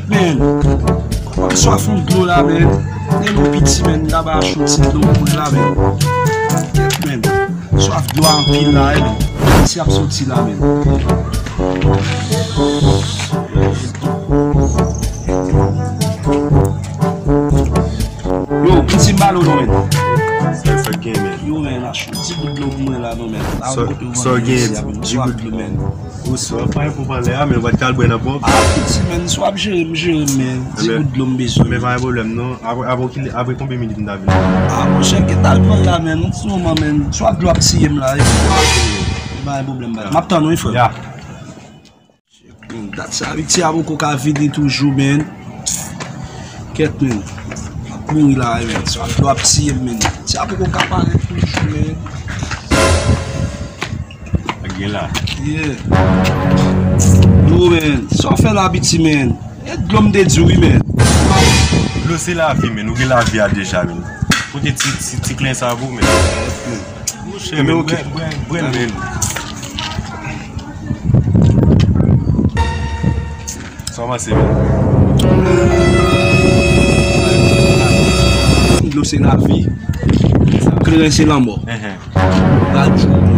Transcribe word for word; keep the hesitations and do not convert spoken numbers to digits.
Men, kòman m swaf yon dlo la, men? Lè nou piti, men, m ta ba achte yon ti dlo pou mwen la, men. Men, swaf dlo anpil la, wi, men. Piti ap soti la, men. Yo, piti, m ba l non, men. Sa, sa gen, men. Yo, men, achte yon ti bout dlo pou mwen la, non, men. Sa, sa gen, ti bout dlo, men. Ou swa pa gen pou pale a, men ou pa t ka al bwè nan ponp. Ah, piti, men, si w ap jere m, jere m, men. Ti bout dlo m bezwen. Men pa gen pwoblèm, non. Apre, apre, ki- apre konbyen minit m ta vin? Ah, monchè, gen t al pran la, men. Yon ti moman, men. Si w ap dlo ap tiye m la, e. Pa gen pwoblèm, baz. M ap tann ou, wi, frè. Ya. Men, dat sa, wi, ti apoko ka vini toujou, men. Kèt, men. M ap mouri la, men. Si w ap dlo ap tiye m, men. Ti apoko ka parèt toujou, men. Ak gen la. Yeah. Yo, men. Sa w fè la, piti, men? E dlo m te di w, wi, men. Dlo se lavi, men. Nou gen lavi a deja, men. Kote ti, ti, ti klen sa pou, men? Monchè, men, bwè, bwè, bwè, men. Sa w panse, men? Dlo se lavi. Kleren se lanmò. Enhen. Radyo.